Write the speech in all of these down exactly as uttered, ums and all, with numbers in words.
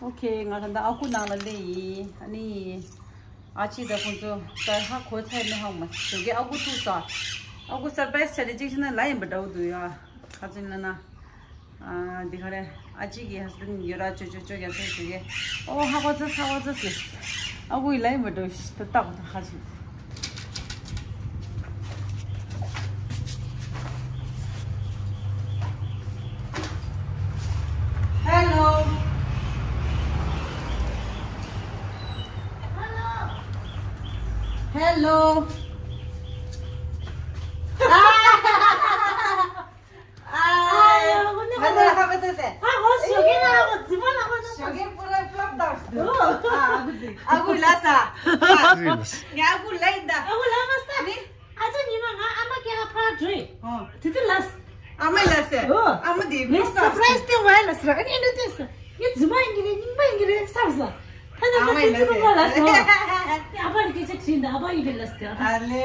ཨོ་ཁེ། ང་ད་ལྟ་ཨ་ཁུ་ནང་ལ་སླེབས་ཡིན། ཨ་ནི་ཨ་ཅེ་དང་ཁོང་ཚོ་ད་ཧ་གོ་ཚར་མེད་ཧ་མ་ཞོགས་ཀས་ཨ་ཁུ་ཐུག་སོང་། ཨ་ཁུ་སར་པ་རའི་སི་བྱས་ཏེ་གཅིག་བྱས་ན་ལ་ཡིན་པ་འདྲ་བོ་འདུག་ཡ། ག་ཚོད་ལབ་ན། ཨ་འདི་ག་རེ། ཨ་ཅེ་གི་ཧ་སི་བྷེན་ཌི་ཡོད་ར། ཅོ་ཅོ་ཅོ་རྒྱ་ཚོད་ཞུ་གི། ཨོ་ཧ་གོ་ཚར་ཧ་གོ་ཚར་ཟེར། ཨ་ཁུ་ཡི་ལ་ཡིན་པ་འདྲ་བོ་ཞིག་ད་ལྟ་གོ་ད་ཧ་ཅིག Hello. Hello. ཨ། ཨ། ཧ་ཧ་ཧ་ཧ་ཧ། ཨ་ཧོ་ཞོགས་ཀས་ན་ཨ་ཁུ་རྫི་མ་ལ་ཧོ་ན། ཞོགས་ཀས་པུ་ར་ཕློབ་བཏང་། ཨ་ཨ་ཁུ་འདི། ཨ་ཁུ་ལ་ས། ངས་ཨ་ཁུ་ལ་ཡིན་ད། ཨ་ཁུ་ལ་མ་ས། ནི། ཨ་ཅག་ཉི་མ་ང་ཨ་མ་སྐྱེལ་ག་ཕར་འགྲོ་ཡིན། ཨོ། དེ་དུས་ལ་ས། ཨ་མ་ལ་ས། ཨོ། ཨ་མ་དེ་ངས་སར་པ་རའི་སི་སྟེར་བ་ལ་ས་ར། ཨ་ནི་ཨ་འདྲ་དེ་ས། ངས་རྫི་མ་ཡིན་གྱི་རེད། རྙིང་པ་ཡིན་གྱི་རེད་ས་ས། ད་ནང་ཨ་མ་ཡིན་ལ་ས། ཨ་ཕ་ལ་སྐད་ཆ་དྲིས་ད་ཨ་ཕ་ཡིན་གྱི་ལ་ས། ཨ་ལེ།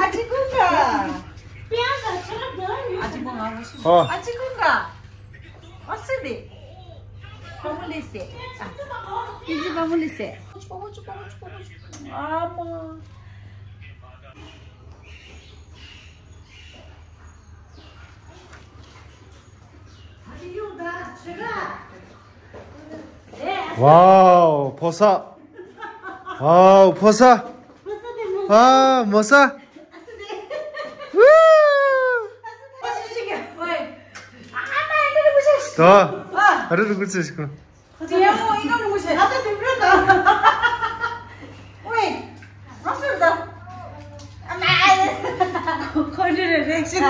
ཨ་ཅེ་ཀུན་དགའ། ཨ་ཅེ་ཀུན་དགའ། ཨ་ཅེ་ཀུན་དགའ། ཨ་སི་དེ། བ་མོ་ལི་སེ། ཨ། ཨི་ཛི་བ་མོ་ལི་སེ། ཨ་མ། ཝའོ། ཕོ་ས། ཝའོ། ཕོ་ས། ཨ། མོ་ས། ཝུ། ད། ཨ་རི་རི་གུ་ཚེ་ཞིག་ཁོ་རེ་རེ་རེག་ཤན།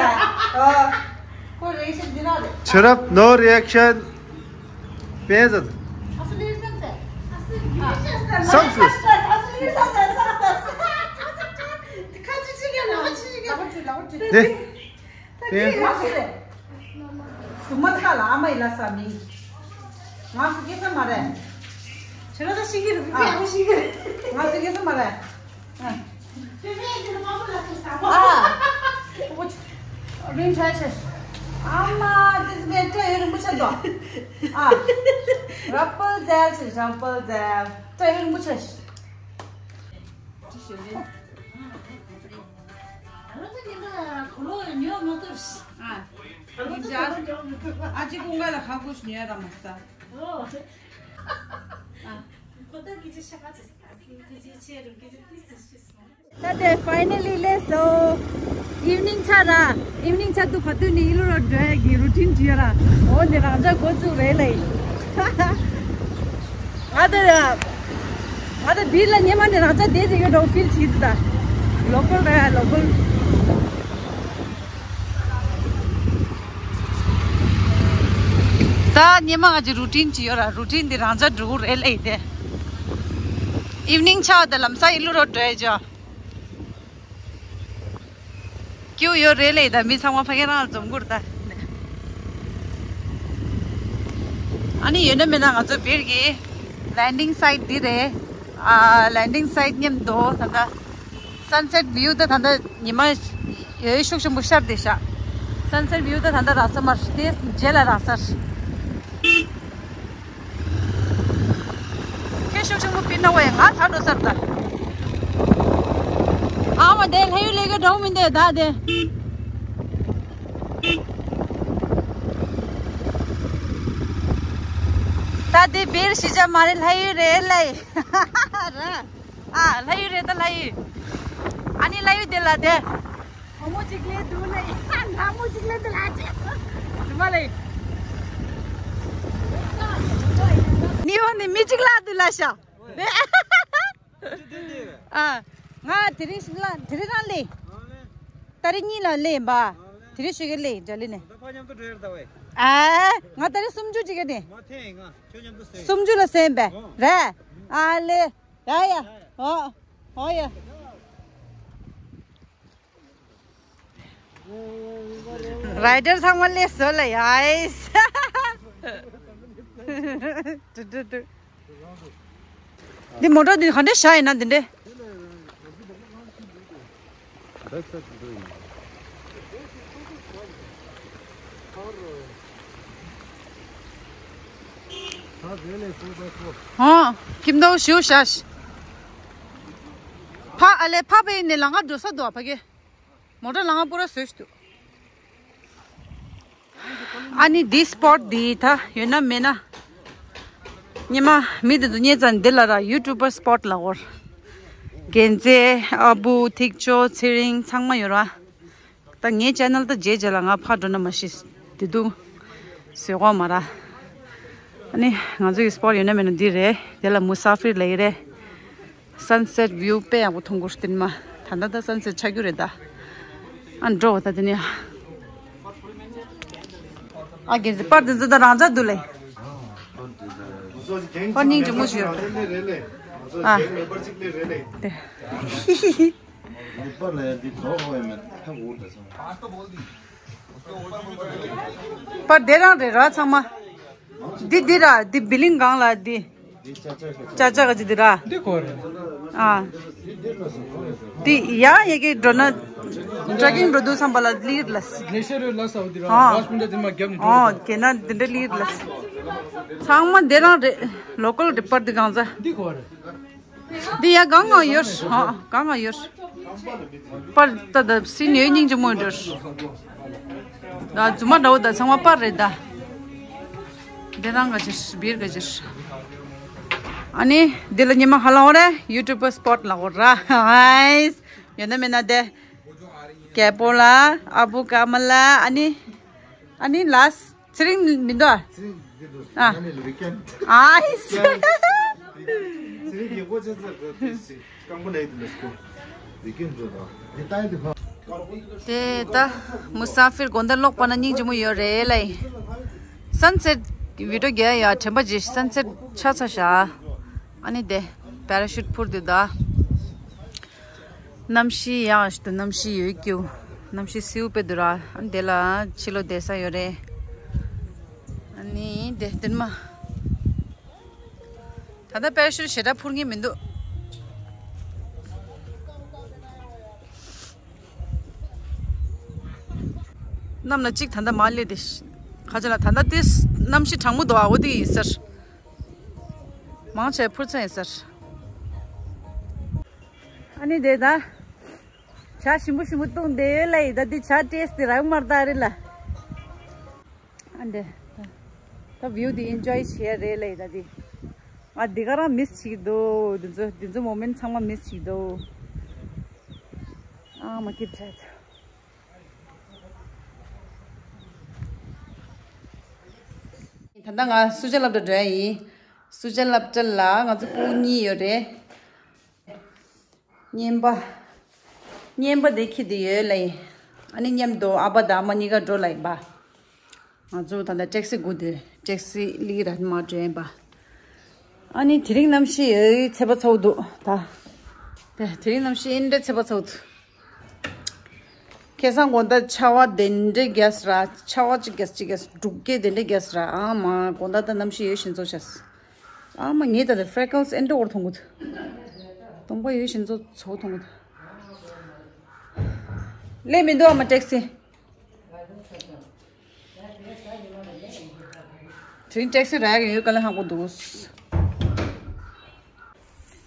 ཁོ་རེག་ཤན་འདི་ར་རེད། ཆུ་རབ། No reaction. པེ་ཟ། སམ་སུ། ནི། ད་དེ་ང་སུ་རེད། སུ་མ་ཚ་ལ་ཨ་མ་ཡི་ལ་ས་མིང་། ང་སུ་སྐྱེ་ས་མ་རེད། ཁྱེད་རང་ཚོ་ཤེས་ཀྱི་རེད། ཨ། ང་ཤེས་ཀྱི་རེད། ང་སུ་སྐྱེ་ས་མ་རེད། ཨ། དེ་མིན་དེ་ལ་མ་མོ་ལ་སུ་ས་མ། ཨ། རིན་ཆ་ཆེ། ཨ་མ་དེ་ཚོ་མེད་སྤྲོ་ཡོད་རིན་པོ་ཆེ་འདུག་ཨ། ར་པལ་ཛལ་ཆེ། ར་པལ་ཛལ་སྤྲོ་ཡོད་རིན་པོ་ཆེ། ཨ་ཅེ་ཀུན་དགའ་ལ་ཁ་ཁུ་ཉོས་ར་མ་ས། ད་དེ་ཕའི་ནལ་ལི་སླེབས་སོང་། ཨིབ་ནིང་ཆ་ར། ཨིབ་ནིང་ཆ་དུས་ག་དུས་ནས་ཡིད་ལུ་རོ་འགྲོ་ཡ་གི་རུ་ཊིན་བྱེད་ཡ་ར། འོ་ནི་རང་ཅག་འགོ་བཙུགས་རེད་ལེ། ང་ད་ང་ད་བིར་ལ་ཉི་མ་ནས་རང་ཅག་བསྡད་ཀྱི་ཡོད་འགྲོ་ཕིལ་བྱེད་འདུག་ད་ལོ་ཀལ་ར་ཡ་ལོ་ཀལ། ད་ཉི་མ་ང་ཅི་རུ་ཊིན་ཅི་ཡོད་ར། རུ་ཊིན་འདི་རང་ཅག་འགྲོ་གི་རེད་ལེ་དེ། ཨིབ་ནིང་ཆ་ད་ལམ་སང་ཡིད་ལུ་རོ་འགྲོ་ཡ་ཅོ། ཀྱུ་ཡོད་རེད་ལེ་ད། མི་ཚང་མ་ཕ་གི་རང་འཛོམས་གུར་ད། ཨ་ནི་ཡོད་ན་མེད་ན་ང་ཚོ་བིར་གི་ལེན་ཌིང་སའིཊ་འདི་རེད། ཨ། ལེན་ཌིང་སའིཊ་མཉམ་དུ་ད་ད། སན་སེཊ་བིའུ་ད་ད་ད་ཉི་མ་ཡོད་ཤུགས་ཆེན་པོ་ཤར་བསྡད་ཤག་སན་སེཊ་བིའུ་ད་ད་ད་རག་ས་མ་རེད། དེ་རྗེས་ལ་རག་ས་རེད། ཁྱེད་ཤུགས་ཆེན་པོ་པིན་ན་ཝེ་ང་ཚ་འགྲོ་ས་རེད་ད། ཨ་མ་དེ་ལྷ་ཡུལ་ལས་ཀ་འགྲོ་མི་འདོད་ད་དེ། ད་དེ་བིར་ཤི་ཆ་མ་རེད། ལྷ་ཡུལ་རེད་ལེ། ར། ཨ། ལྷ་ཡུལ་རེད་ད་ལྷ་ཡུལ། ཨ་ནི་ལྷ་ཡུལ་དེ་ལ་དེ། བུ་མོ་གཅིག་ལས་འདུག་ལེ། ལྷ་མོ་གཅིག་ལས་འདུག་ལ་ཅེ། རྫུན་མ་ལེ། ནི་འོ་ནི་མི་གཅིག་ལ་འདུག་ལ་ཤ། ཨ། ང་དེ་རིང་ལ་དེ་རིང་རང་ལེ། ཏ་རིག་གཉིས་ལ་ལེ་ཡིན་པ། དེ་རིང་ཞོགས་ཀས་ལེ་འདྲ་ལེ་ནས། ཨ། ང་ཏ་རིག་སུམ་ཅུ་གཅིག་ག་ནས། སུམ་ཅུ་ལ་སེམས་པས་རེད། ཨ་ལེ། ཡ་ཡ། ཨོ། ཨོ་ཡ། རའི་ཌར་ཚང་མ་སླེབས་སོང་ལ་ཡ་ཨེས། ཏུ་ཏུ་ཏུ། འདི་མོ་ཊ་འདི་ག་འདྲ་བཞག་ཡིན་ན་འདི་འདྲ། ཧོ། ཁྱིམ་ཐོག་ཞུ་ཤ་ཤ། ཕ་ཨ་ལེ་ཕ་པའི་ནས་ལང་ང་འགྲོ་ས་འདུག་ཨ་ཕ་གི། མོ་ཊ་ལང་ང་པུ་ར་བཟོས་ཤི་འདུག་ཨ་ནི་འདི་སི་པོཊ་འདི་ད་ཡོད་ན་མེད་ན། ཉི་མ་མི་འདི་ཚོ་རྙེད་ཙང་འདི་ལ་ར་ཡུ་ཊུབ་པར་སི་པོཊ་ལ་འོར། རྒན་རྩེ་ཨ་བུ་ཐིག་ཅོ་ཚེ་རིང་ཚང་མ་ཡོད་ར། ད་ངའི་ཅེ་ནལ་ད་རྗེས་རྗེས་ལ་ང་ཕར་འགྲོ་ན་མ་ཤེས། དེ་དུ་བཟོས་གོ་མ་ར། ཨ་ནི་ང་ཚོའི་སི་པོཊ་ཡོད་ན་མེད་ན་འདི་རེད། དེ་ལ་མུ་ས་ཧྥིར་ལབ་ཀྱི་རེད། སན་སེཊ་བིའུ་དཔེ་ཡག་པོ་མཐོང་གི་རེད་དེ་ནི་མ། ད་ལྟ་ད་སན་སེཊ་ཆགས་རྒྱུ་རེད་ད། ཨ་འགྲོ་བ་ད་དེ་ནི། ཨ་རྒན་ཟི་པར་དེ་ཚོ་ད་རང་འཇགས་འདུག་ལེ། པར་སྙིང་རྗེ་མོ་ཞིག་ཡོད་རེད། ཨ། དེ། པར་དེ་རང་རེད་ར་ཚང་མ། འདི་འདི་ར་འདི་བི་ལིང་སྒང་ལ་འདི། ཅ་ཅ་ག་ཅི་འདི་ར། འདི་གོ་རེད། ཨ། འདི་ཡ་ཡ་གི་འགྲོ་ན། ཊྲེ་ཀིང་འགྲོ་དུས་ཙམ་པ་ལ་ལིར་ལ། ལེ་ཤ་རེ་ལ་སའུ་དི་ར། ཨ། ར་སྤུན་ཟླ་དེ་མ་རྒྱབ་ནས་འགྲོ། ཨོ་གེ་ན་འདི་འདྲ་ལིར་ལ། ཚང་མ་འདི་རང་རེད། ལོ་ཀལ་རེད་པར་འདི་གང་ཟ། འདི་གོ་རེད། འདི་ཡ་གང་གང་ཡོད། ཨོ་གང་གང་ཡོད། པར་ད་ད་སི་ནས་སྙིང་རྗེ་མོ་འདྲ། ད་རྫུན་མ་འདྲ་བོ་ད་ཚང་མ་པར་རེད་ད། འདི་རང་ག་ཅིར་བིར་ག་ཅིར། ཨ་ནི་འདི་ལ་ཉི་མ་ཧ་ལ་འོ་རེ་ཡུ་ཊུབ་པར་སི་པོཊ་ལ་འོ་ར། ཧའིས། ཡོད་ན་མེད་ན་དེ། རྒྱལ་པོ་ལ་ཨ་བུ་ཀ་མ་ལ་ཨ་ནི། ཨ་ནི་ལ་ཚེ་རིང་མི་འདུག་ཨ། ཚེ་རིང་འདི་འདུག་ཨ། ཉ་ནས་ལུས་ཀན། ཨ་ཧི་སི། ཚེ་རིང་རྒྱལ་པོ་ཆེ་ཚར་དུ་དེ་སི་རྐང་པ་ལས་དུ་ལས་སྐོ་ལུས་ཀན་འགྲོ་དང་དེ་ལྟ་ཡི་དུ་ཕ། དེ་ད་མུ་ས་ཧྥིར་དགོང་དག་ལོག་པ་ན་སྙིང་རྗེ་མོ་ཡོད་རེད་ལ། སན་སེཊ་བི་ཌིའོ་རྒྱག་ཡ་དྲན་པ་བརྗེད། སན་སེཊ་ཆ་ཚ་ཤག་ཨ་ནི་དེ་པེ་ར་ཤུཊ་འཕུར་དུས་ད། གནམ་གཤིས་ཡག་ཞིག་འདུག་གནམ་གཤིས་ཡོད་ཀྱི། གནམ་གཤིས་སེའུ་དཔེ་འདུག་ར། ཨ་ནི་དེ་ལ་ཕྱི་ལོགས་བསྡད་ས་ཡོད་རེད། ཨ་ནི་དེ་དེ་ནི་མ། ད་ལྟ་པེ་ར་ཤུཊ་ཞེ་དྲག་འཕུར་མཁན་མི་འདུག་གནམ་ལ་གཅིག་ད་ལྟ་མ་སླེབས་ཏེ། ཁ་ཆེ་ལ་ད་ལྟ་དེ་གནམ་གཤིས་གྲང་མོ་འདུག་ཨ། འོ་དེ་ཡིན་ཟེར། མང་ཆེ་འཕུར་ཚར་ཡིན་ཟེར། ཨ་ནི་དེ་ད། ཇ་ཞིམ་པོ་ཞིམ་པོ་བཏུང་བསྡད་ཡོད་ལ་ཡིན། ད་འདི་ཇ་ཊེ་སི་ཊི་རག་མར་ད་རེད་ལ། ཨ་འདི། ད་ད་བིའུ་འདི་ཨེན་ཇོའི་བྱེད་ཡ་རེད་ལ་ཡིན་ད་འདི། ང་འདི་ག་རང་མིས་བྱེད་ཀྱི་འདུག་འདི་ཚོ་འདི་ཚོ་མོ་མེན་ཊི་ཚང་མ་མིས་བྱེད་ཀྱི་འདུག་ཨ་མ་སྐྱིད་ཆ་ཆ། ད་ལྟ་ང་སུ་ཇཱ་སློབ་གྲྭ་འགྲོ་ཡ་ཡིན། སུ་ཇཱ་སློབ་གྲྭ་ལ་ང་ཚོ་སྤུན་གཉིས་ཡོད་རེད། གཉེན་པ། གཉེན་པ་དེ་ཁྱེད་དེ་ཡོད་ལ་ཡིན། ཨ་ནི་མཉམ་དུ་ཨ་ཕ་དང་ཨ་མ་གཉིས་ཀ་འགྲོ་ལ་ཡིན་པ། ང་ཚོ་ད་ལྟ་ཊེག་སི་སྒུག་དེ་ཊེག་སི་ལི་ར་མ་འགྲོ་ཡིན་པ། ཨ་ནི་དེ་རིང་གནམ་གཤིས་ཡོད་ཚད་པ་ཚོགས་འདུག་ད། དེ་དེ་རིང་གནམ་གཤིས་ཨིན་འདྲ་ཚད་པ་ཚོགས་འདུག་ཁ་སང་དགོང་དག་ཆར་པ་དེ་འདྲ་རྒྱག་ར། ཆར་པ་གཅིག་རྒྱག་གཅིག་རྒྱག་འབྲུག་སྐད་དེ་འདྲ་རྒྱག་ར། ཨ་མ་དགོང་དག་ད་གནམ་གཤིས་ཡོད་བཞིན་ཚོགས་ཤག་ཨ་མ་ངས་ད་ལྟ་ཧྥེ་ཀལ་སི་ཨེ་འདྲ་འོར་མཐོང་གི་འདུག་གདོང་པ་ཡོད་བཞིན་ཚོགས་ཚོགས་མཐོང་གི་འདུག་སླེབས་མི་འདུག་ཨ་མ་ཊེག་སི། དེ་རིང་ཊེག་སི་རག་ཡོད་ག་ལ་ཧང་པོ་འདུག་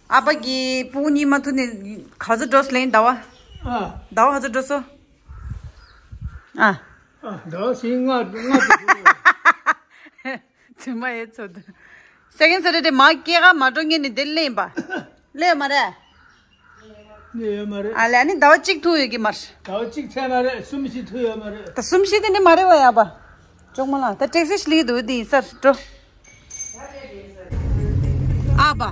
ཨ་ཕ་གི་སྤུན་གཉིས་མ་ཐུག་ནས་ག་ཚོད་འགྲོ་སོང་ལེན་ཟླ་བ། ཨ། ཟླ་བ་ག་ཚོད་འགྲོ་སོང་། ཨ། ཨ། ཟླ་བ་ཞིག་ལྔ་ལྔ་ཙམ་འགྲོ། ཚོད་མ་ཡོད་ཚོད་འདུག་སེ་ཀེན་ཌ་སེ་ཊར་ཌེ་མ་སྐྱེལ་ག་མ་འགྲོ་ངེས་ནས་དེ་ལེན་པ། ལེན་མ་རེད། ནི་ཡོད་མ་རེད། ཨ་ལས་ཨ་ནི་ཟླ་བ་གཅིག་ཐུག་ཡོད་ཀྱི་མ་རེད། ཟླ་བ་གཅིག་ཚད་མ་རེད། གསུམ་བཞི་ཐུག་ཡོད་མ་རེད། ད་གསུམ་བཞི་དེ་ནི་མ་རེད་བ་ཡ་པ། ཅོག་མ་ལ་ད་ཊེག་སི་ཞིག་ལི་འདུག་དེ་ཡིན་སར་འགྲོ། ཨ་པ།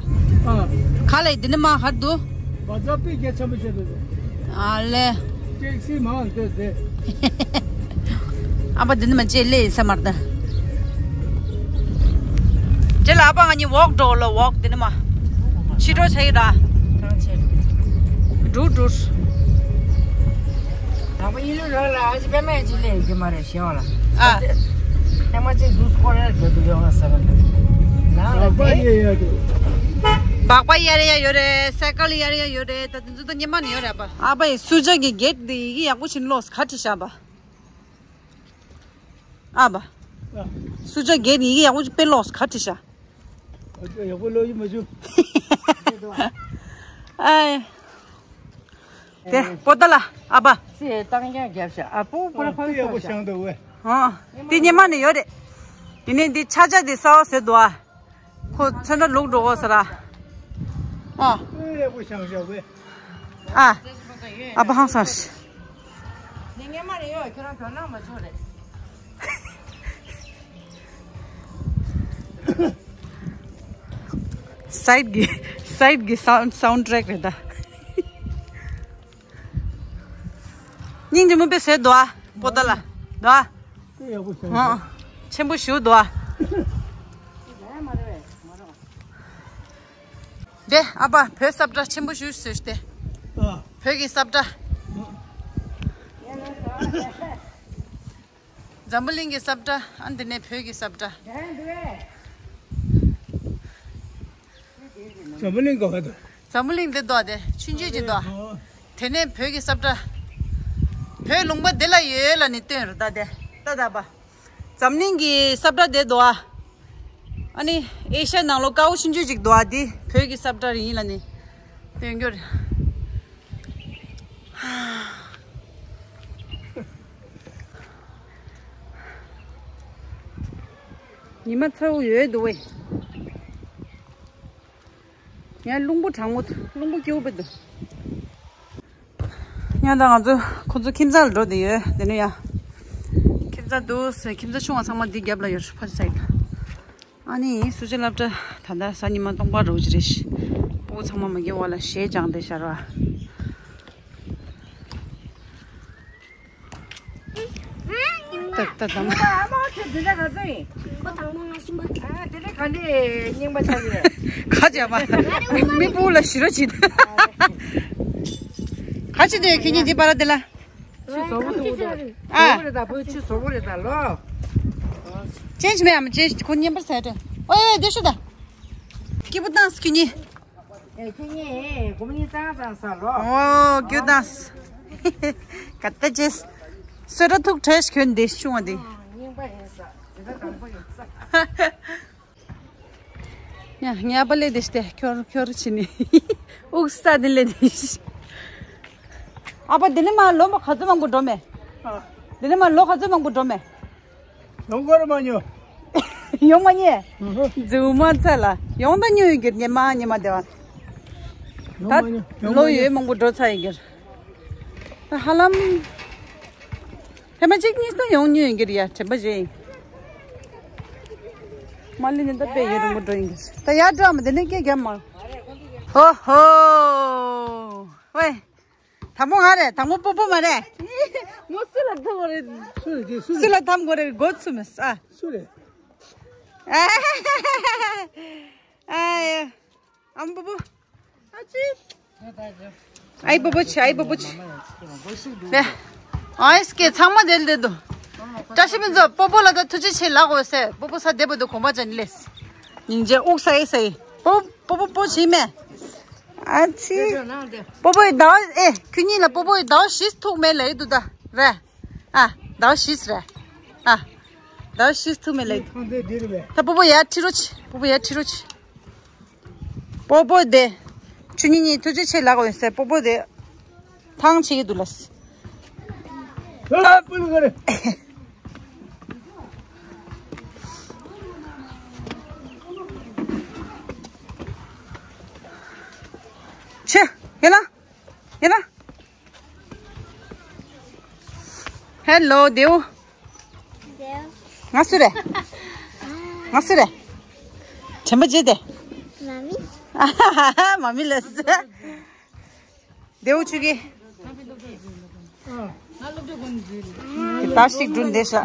ཨ། ག་ལ་ཡི་དེ་ནི་མ་ཧར་འདུག་བ་ཛ་པི་རྒྱ་ཆེན་པོ་བྱེད་འདུག་ཨ་ལས། ཊེག་སི་མང་འདུག་དེ། ཨ་པ་འདི་ནི་མ་བཅད་ལེ་ས་མར་ད། དེ་ལ་ཨ་པ་ང་གཉིས་ཝོག་འགྲོ་ལ་ཝོག་འདི་ནི་མ། ཕྱི་དྲོ་ཆ་ཡི་ར། ཐང་ཆད་འགྲོ། འགྲོ་འགྲོ། ད་པ་ཡིན་ལུ་ར་ལ་ཨ་ཅི་པད་མ་ཡ་ཅི་ལེ་ཡི་གི་མ་རེད་ཤེས་བ་ལ། ཨ། ཧེ་མ་ཅི་ཟུ་སྐོར་ར་འགྲོ་འདུག་ཡོང་ང་ས་མ་འདུག་ན་ལ་བག་པ་ཡ་ཡ་འདུག་བག་པ་ཡ་ར་ཡ་ཡོད་རེད། སའི་ཀལ་ཡ་ར་ཡ་ཡོད་རེད། ད་དེ་ཚོ་ད་སྙེ་མ་ནི་ཡོད་རེད་པ། ཨ་པ་ཡི་སུ་ཇ་གི་གེ་ཊི་འདི་ཡི་གེ་ཡག་པོ་ཕྱིན་ལོག་ག་ཁྲི་ཤག་པ། ཨ་པ། ཨ། སུ་ཇ་གེ་ཊི་ཡི་གེ་ཡག་པོ་དཔེ་ལོག་ག་ཁྲི་ཤག་ཡག་པོ་ལོ་ཡི་མ་བྱུང་། ཨའི། དེ་པོ་ཏ་ལ་ཨ་པ། སེ་བཏང་ཀྱང་རྒྱབ་ཤ་ཨ་པོ་པོ་ལ་ཕ་ཡག་པོ་ཤང་འདུག་བས། ཨ། དེ་ཉི་མ་ནས་ཡོད་རེད། དེ་ནས་འདི་ཆ་ཆ་དེ་ས་བ་ཟེར་འདུག་ཨ། ཁོ་ཚོན་ཁྲ་ལུག་འགྲོ་གོ་ས་ར། ཨ། ཡག་པོ་ཤང་ཤ་བས། ཨ། ཨ་པ་ཧང་སང་ཤི། ངས་སྔོན་མ་རེད་ཡོད་ཁྱོད་རང་དོ་སྣང་མ་བྱུང་རེད། སའིད་གི་སའིད་གི་སའུན་སའུན་ཊེ་རེག་རེད་ད། སྙིང་རྗེ་མོ་དཔེ་བཟོས་འདུག་ཨ། པོ་ཏ་ལ་འདུག་ཨ། ཨ། ཆེན་པོ་ཞིག་འདུག་ཨ། དེ་ཨ་ཕ་བོད་སབ་ཏྲ་ཆེན་པོ་ཞིག་བཟོས་ཏེ། ཨ། བོད་ཀྱི་སབ་ཏྲ། འཛམ་བུ་གླིང་གི་སབ་ཏྲ། ཨ་འདི་ནས་བོད་ཀྱི་སབ་ཏྲ། འཛམ་བུ་གླིང་ག་བ་དང་། འཛམ་བུ་གླིང་འདི་འདུག་དེ་ཆུང་ཆུང་ཅིག་འདུག་དེ་ནས་བོད་ཀྱི་སབ་ཏྲ། བོད་ལུང་པ་འདི་ལ་ཡོད་ལ་ནི་སྟོན་རུ་ད་དེ་ད་ད་པ། འཛམ་གླིང་གི་སབ་ཏྲ་དེ་འདུག་ཨ་ནི་ཨེ་ཤ་ཡ་ནང་ལོ་དཀར་པོ་ཆུང་ཆུང་ཅིག་འདུག་ཨ་འདི་བོད་ཀྱི་སབ་ཏྲ་རེད་ཡིན་ལ་ནི་སྟོན་རྒྱུ་རེད། ཉི་མ་ཚ་བོ་ཡོད་འདུག་བས། ཡང་རླུང་བུ་གྲང་མོ་རླུང་བུ་སྐྱིད་པོ་འདུག་ཡང་ད་ང་ཚོ་ཁོ་ཚོ་ཁྱིམ་ཚང་ལ་འགྲོ་བསྡད་ཡོད་དེ་ནས་ཡང་། ཁྱིམ་ཚང་འདུག་ཟེར་ཁྱིམ་ཚང་ཆུང་བ་ཚང་མ་འདི་རྒྱབ་ལ་ཡོད་ཕར་སའིད་ལ། ཨ་ནི་སུ་ཅི་སློབ་གྲྭ་ད་ལྟ་གཟའ་ཉི་མ་སྟོང་པ་རོ་ཅི་རེད་ཤི། སྤུ་གུ་ཚང་མ་མ་གི་བ་ལ་གཞས་སྦྱངས་བསྡད་ཤར་བ། ཏག་ཏག་དང་། ཨ་མ་ཁྱོད་འདི་འདྲ་ག་ཚོད་ཡིན། ཁོ་དང་པོ་ང་གསུམ་པ། ཨ་དེ་འདྲ་ག་འདྲའི་རྙིང་པ་ཆགས་ཀྱི་རེད། ཁ་བྱས་པ། མི་སྤུ་ལ་ཞི་རོ་བྱེད། ག་ཅི་འདྲ་ཁྱེད་གཉིས་འདི་པར་དེ་ལ། ཆུ་བཟོ་བོ་འདུག་ཨ། བཟོ་བོ་རེད་ད་བུ་ཆུ་བཟོ་བོ་རེད་ད་ལོ། ཅེན་ཇི་མེད་ཨམ་ཅེན་ཇི་ཁོ་བརྙན་པར་ཟེར་ཏེ། ཨོ་ཡ་དེ་ཤོད་ད། སྐྱིད་པོ་བཏང་སི་ཁྱེད་གཉིས། ཨེ་ཁྱེད་གཉིས་སྒོམ་གཉིས་གཙང་གཙང་ས་ལོ། ཨོ་སྐྱིད་བཏང་སི། ག་ད་ཅེས། སོ་ར་ཐུག་ཁྲེས་གྱོན་འདི་ཆུང་བ་འདི། རྙིང་པ་ཡིན་ས། འདི་ད་དང་པོ་ཡིན་ས། ཉ་ཉ་པ་ལེ་དེ་སྟེ་ཁྱོར་ཁྱོར་ཕྱིན་ནི། ཨུག་ས་དེ་ལེ་དེ། ཨ་ཕ་དེ་ནི་མ་ལོ་མ་ག་ཚོད་མང་པོ་འགྲོ་མེད། ཨ། དེ་ནི་མ་ལོ་ག་ཚོད་མང་པོ་འགྲོ་མེད། ཡོང་གོ་ར་མ་ཉོ། ཡོང་མ་ཉེ། ཨུ་ཧུ། རྫུན་མ་ཚ་ལ་ཡོང་ད་ཉོ་ཡོང་གི་ཉེ་མ་ཉེ་མ་དེ་བ། ཡོང་མ་ཉོ། ད་ཡོང་ལོ་མ་ཉོ། ཡོད་མང་པོ་འགྲོ་ཚར་ཡོང་གི། ད་ཧ་ལམ། ཐེངས་མ་གཅིག་གཉིས་སུ་ཡོང་མྱོང་ཡིན་གྱི་རེད་ཡ་དྲན་པ་བརྗེད་ཡིན། མ་ལི་ནི་ད་དཔེ་ཡོད་རུང་མོ་འགྲོ་ཡིན་གྱི་རེད་ད་ཡ་འགྲོ་མ་དེ་ནས་སྐད་རྒྱབ་མ། ཧོ་ཧོ། ཝེ། དང་པོ་ང་རེད་དང་པོ་པོ་པོ་མ་རེད། མོ་སུ་ལ་ཐམ་གོ་རེད། སུ་རེད་དེ་སུ་རེད། སུ་ལ་ཐམ་གོ་རེད་གོ་ཚུ་མེད་ཨ། སུ་རེད། ཨ་ཡ། ཨམ་པོ་པོ། ཨ་ཙི། ཨའི་པོ་པོ་ཆེ་ཨའི་པོ་པོ་ཆེ། ལེ། ཨའི་སྐད་ཚང་མ་དེ་ལ་བསྡད་འདུག་བཀྲ་ཤིས་ཕུན་ཚོགས་པོ་པོ་ལ་ད་ཐུགས་རྗེ་ཆེ་ལགས་འོ་ཟེར་པོ་པོ་ས་བསྡད་པ་འདུག་གོམ་པ་ཅན་ལེ། སྙིང་རྗེ་དབུགས་ས་ཨེ་ས་ཨེ། པོ་པོ་པོ་པོ་བྱེད་མེད། ཨ་ཙི། པོ་པོ་ཡི་ཟླ་བ་ཨེ་ཁྱོད་གཉིས་ལ་པོ་པོ་ཡི་ཟླ་བ་བཞི་ཐུག་མེད་ལ་ཡི་འདུག་ད་རེད། ཨ། ཟླ་བ་བཞི་རེད། ཨ། ཟླ་བ་བཞི་ཐུག་མེད་ལ་ཡི་འདུག་ད་པོ་པོ་ཡར་ཁྲིད་རོགས་བྱེད་པོ་པོ་ཡར་ཁྲིད་རོགས་བྱེད། པོ་པོ་དེ། ཆུ་ཉི་ཉི་ཐུགས་རྗེ་ཆེ་ལགས་འོད་ཟེར་པོ་པོ་དེ། ཐང་ཆེ་གི་འདུག་ལ། ཨ་པུ་ལུ་ག་རེ། ཆེ། ཡ་ལ། ཡ་ལ། ཧེ་ལོ་དེའུ། ང་སུ་རེད། ང་སུ་རེད། དྲན་པ་བརྗེད་དེ། མ་མི། མ་མི་ལ་སུ། དེའུ་ཆུ་གི། ད་ཞིག་སྒྲུང་བསྡད་ཤག་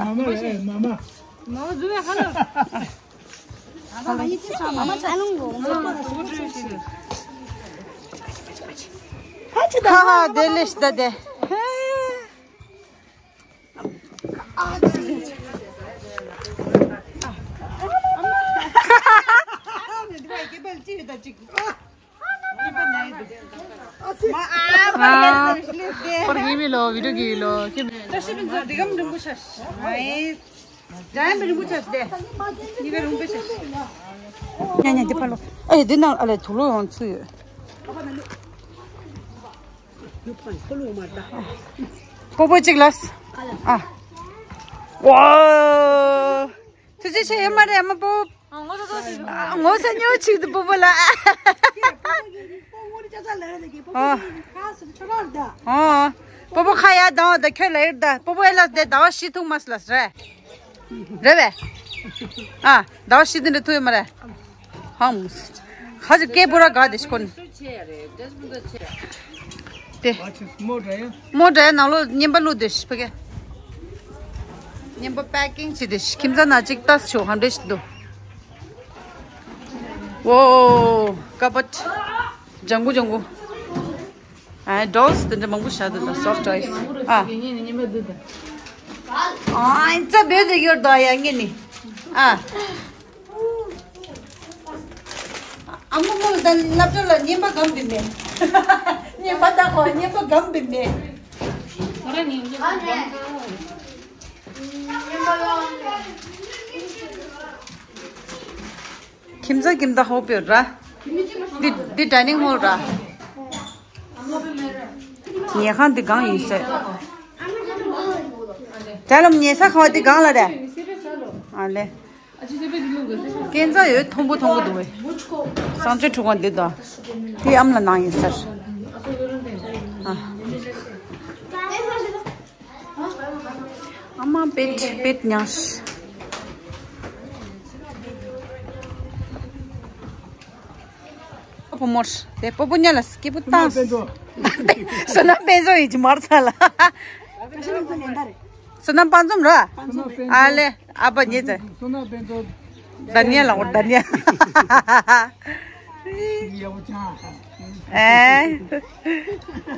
ཧ་ཧ་དེ་ལེ་ཤི་ད་དེ། ཉ་ཉ་འདི་ཕར་ལོག་ཨེ་འདི་ནང་ཨ་ལས་དུག་ལོག་ཡོང་ཚུལ་ཡོད། སྤོ་བོ་གཅིག་ལ། ཨ། ཝ། ཚུ་ཚི་ཆེ་ཡོད་མ་རེད་ཨ་མ་པོ། ངོ་ས་ཉོ་ཆིག་ཏུ་སྤོ་བོ་ལ། ཨ། ཨ། སྤོ་བོ་ཁ་ཡ་དང་ད་ཁྱོད་ལ་ཡིར་ད་སྤོ་བོ་ཨེ་ལ་དེ་ཟླ་བ་བཞི་ཐུག་མ་སི་ལ་རེད། རེད་བས། ཨ། ཟླ་བ་བཞི་དེ་འདྲ་ཐུག་ཡོད་མ་རེད། ཧམ། ཁ་ཅིག་སྐད་པོ་ར་ག་དེ་ཤི་ཁོ་ནི། དེ། མོ་འདྲ་ཡ་ནང་ལོ་བརྙན་པ་བླུགས་དེ་ཤི་ཕ་གི། བརྙན་པ་པེ་ཀིང་བྱས་དེ་ཤི་ཁྱིམ་ཚང་ན་ཅིག་ལྟ་ཤོག་ཧམ་འདྲེ་ཤི་འདུག་ཝོ། ཀ་པད། ལྗང་གུ་ལྗང་གུ། ཨ། ཌོལ་སི་དེ་འདྲ་མང་པོ་བཞག་འདུག་ད་སོཕ་ཊོས། ཨ། ཨ་ཙ་བོད་དུ་ཡོད་དོ་ཡ་ངེ་ནི། ཨ། ཨ་མོ་མོ་ལ་ད་སློབ་གྲྭ་ལ་བརྙན་པ་སྒམ་བི་མེད། བརྙན་པ་ད་ཁོ་བརྙན་པ་སྒམ་བི་མེད། ཁྱིམ་ཚང་ཁྱིམ་ད་ཧོབ་ཡོད་ར། འདི་འདི་ཌའི་ནིང་ཧོལ་ར། ཉལ་ཁང་འདི་གང་ཡིན་ཟེར། ད་ལམ་ཉལ་ས་ཁང་འདི་གང་ལ་རེད། ཨ་ལེ། ཁྱིམ་ཚང་ཡོད་མཐོང་པོ་མཐོང་པོ་འདུག་བས། གསང་སྤྱོད་ཁྲུས་ཁང་འདི་དང་། འདི་ཨམ་ལ་ནང་ཡིན་ཟེར། ཨ། ཨ་མ་པེད་པེད་ཉང་། སྤོ་མོར་དེ་སྤོ་བོ་ཉ་ལ་སྐྱིད་པོ་བཏང་། བསོད་ནམས་དཔལ་འཛོམས་ཡིན་གྱི་མར་ཚ་ལ། བསོད་ནམས་དཔལ་འཛོམས་ར། ཨ་ལེ་ཨ་ཕ་ཉེ་ཚེ། ཟླ་ཉེ་ལ་འོ་ཟླ་ཉེ། ཨེ།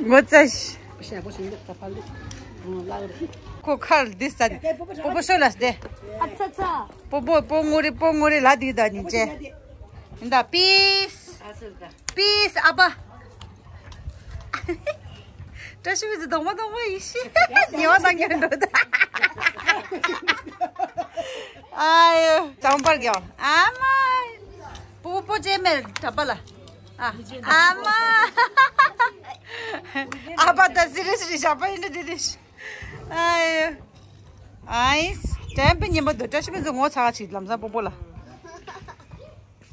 ངོ་ཚ་ཤི། ཁོ་ཁར་འདི་ས། སྤོ་བོ་ཤོ་ལ་སྟེ། ཨ་ཚ་ཚ། སྤོ་བོ་སྤོ་ངོ་རེ་སྤོ་ངོ་རེ་ལ་དེ་ད་ཉིན་ཅེ། ཡིན་ད་པིས། པིས་ཨ་ཕ། བཀྲ་ཤིས་པའི་གདོང་མ་གདོང་མ་ཡིན་ཤི། ཉེ་བ་དང་ཉེ་འགྲོ་ད། ཨ་ཡོ་གཙང་པར་གྱོ། ཨ་མ། སྤོ་བོ་སྤོ་ཅེ་མེར་གྲྭ་པ་ལ། ཨ། ཨ་མ། ཨ་ཕ་ད་སི་རི་སི་རི་ཞག་པ་ཡིན་འདྲ་དེ་རེད། ཨ་ཡོ། ཨའིས། དྲན་པའི་ཉིན་མོ་འདི་བཀྲ་ཤིས་པའི་མཛོད་ངོ་ཚ་བ་ཆིག་ལམ་སང་སྤོ་བོ་ལ། ད་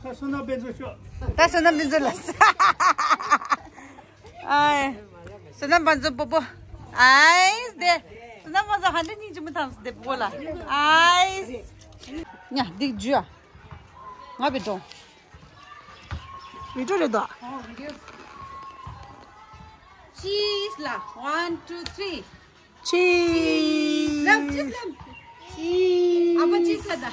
བསོད་ནམས་དཔལ་འཛོམས་ཤོག་ད་བསོད་ནམས་དཔལ་འཛོམས་ལ། ཨའི། བསོད་ནམས་དཔལ་འཛོམས་སྤོ་བོ། ཨའིས་དེ། བསོད་ནམས་དཔལ་འཛོམས་ཧ་འདྲ་སྙིང་རྗེ་མོ་ཐམས་སུ་དེ་སྤོ་བོ་ལ། ཨའིས། ཉ་འདི་འཇུ་ཨ། ང་བི་འགྲོ། བི་ཌིའོ་རེད་དོ། ཅིས་ལ། One, two, three. ཅིས། ལབ་ཅིས་ལབ། ཅིས། ཨ་ཕ་ཅིས་ལ་ད།